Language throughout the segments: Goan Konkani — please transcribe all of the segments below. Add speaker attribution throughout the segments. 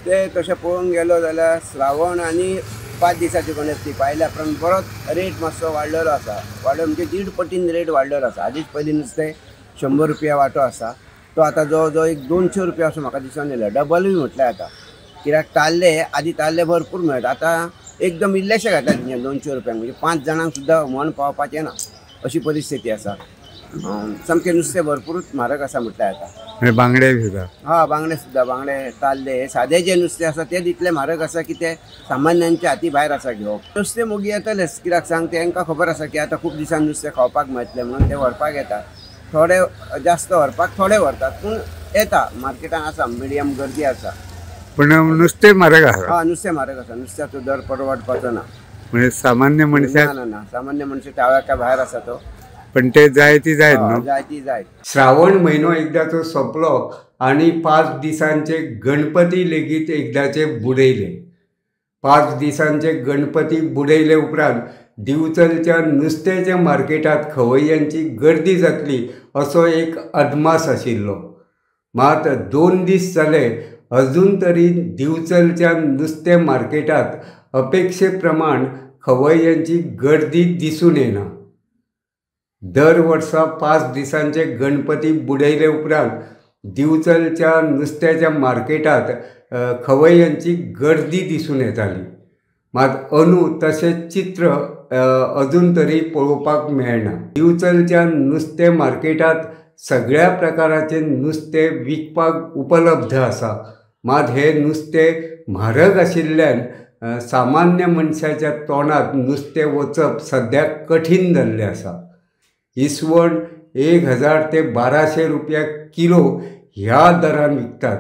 Speaker 1: ते तशें पळोवंक गेलो जाल्यार श्रावण आनी 5 दिसाची गणपती पायल्या उपरांत बरोच रेट मातसो वाडलेलो आसा. वाडलो म्हणजे 1.5 पटीन रेट वाडलेलो आसा. आदींच पयलीं नुस्तें 100 रुपया वांटो आसा, तो आतां जवळ जवळ एक 200 रुपया असो म्हाका दिसून येयला. डबलूय म्हटल्यार जाता, कित्याक ताल्ले आदीं ताल्ले भरपूर मेळटा, आतां एकदम इल्लेशे घातला तेंचे 200 रुपयांक, म्हणजे 5 जाणांक सुद्दां हुमण पावपाचें ना अशी परिस्थिती आसा. सामकें नुस्तें भरपूरूच म्हारग आसा म्हटल्यार जाता.
Speaker 2: बांगडे सुद्दां?
Speaker 1: हा, बांगडे सुद्दां, बांगडे ताल्ले हे सादे जे नुस्तें आसा तें तितलें म्हारग आसा की ते सामान्यांच्या हाती भायर आसा घेवप. नुस्तें मोगी येतलेच, कित्याक सांग, तेंकां खबर आसा की आतां खूब दिसान नुस्तें खावपाक मेळटलें म्हणून ते व्हरपाक येता. थोडे जास्त व्हरपाक थोडे व्हरतात, पूण येता मार्केटान आसा, मिडियम गर्दी आसा.
Speaker 2: पूण नुस्तें म्हारग आसा?
Speaker 1: हा, नुस्तें म्हारग आसा. नुस्त्याचो दर परवडपाचो ना,
Speaker 2: म्हणजे सामान्य मनशाक
Speaker 1: ना, ना, सामान्य मनशां टाळ्या भायर आसा तो.
Speaker 2: पण ते जाय ती जायत न्हू?
Speaker 1: जाय ती जायत.
Speaker 2: श्रावण म्हयनो एकदाचो सोंपलो आनी 5 दिसांचे गणपती लेगीत एकदाचे बुडयले. 5 दिसांचे गणपती बुडयले उपरांत दिवचलच्या नुस्त्याच्या मार्केटांत खवय्यांची गर्दी जातली असो एक अदमास आशिल्लो. मात 2 दीस जाले अजून तरी दिवचलच्या नुस्तें मार्केटांत अपेक्षे प्रमाण खवय्यांची गर्दी दिसून येना. दर वर्सा 5 दिसांचे गणपती बुडयले उपरांत दिवचलच्या नुस्त्याच्या मार्केटांत खवय्यांची गर्दी दिसून येताली. मात अंदू तशें चित्र अजून तरी पळोवपाक मेळना. दिवचलच्या नुस्तें मार्केटांत सगळ्या प्रकाराचे नुस्तें विकपाक उपलब्ध आसा. मात हे नुस्तें म्हारग आशिल्ल्यान सामान्य मनशाच्या तोंडांत नुस्तें वचप सद्याक कठीण जाल्लें आसा. इसवण 1000 ते 1200 रुपया किलो ह्या दरान विकतात,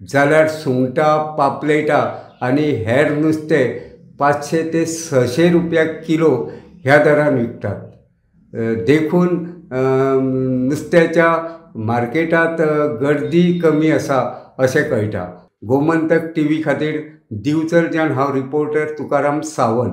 Speaker 2: जाल्यार सुंगटां, पापलेटां आनी हेर नुस्तें 500 ते 600 रुपया किलो ह्या दरान विकतात. देखून नुस्त्याच्या मार्केटांत गर्दी कमी आसा अशें कळटा. गोमंतक टीव्ही खातीर दिवचलच्यान हांव रिपोर्टर तुकाराम सावंत.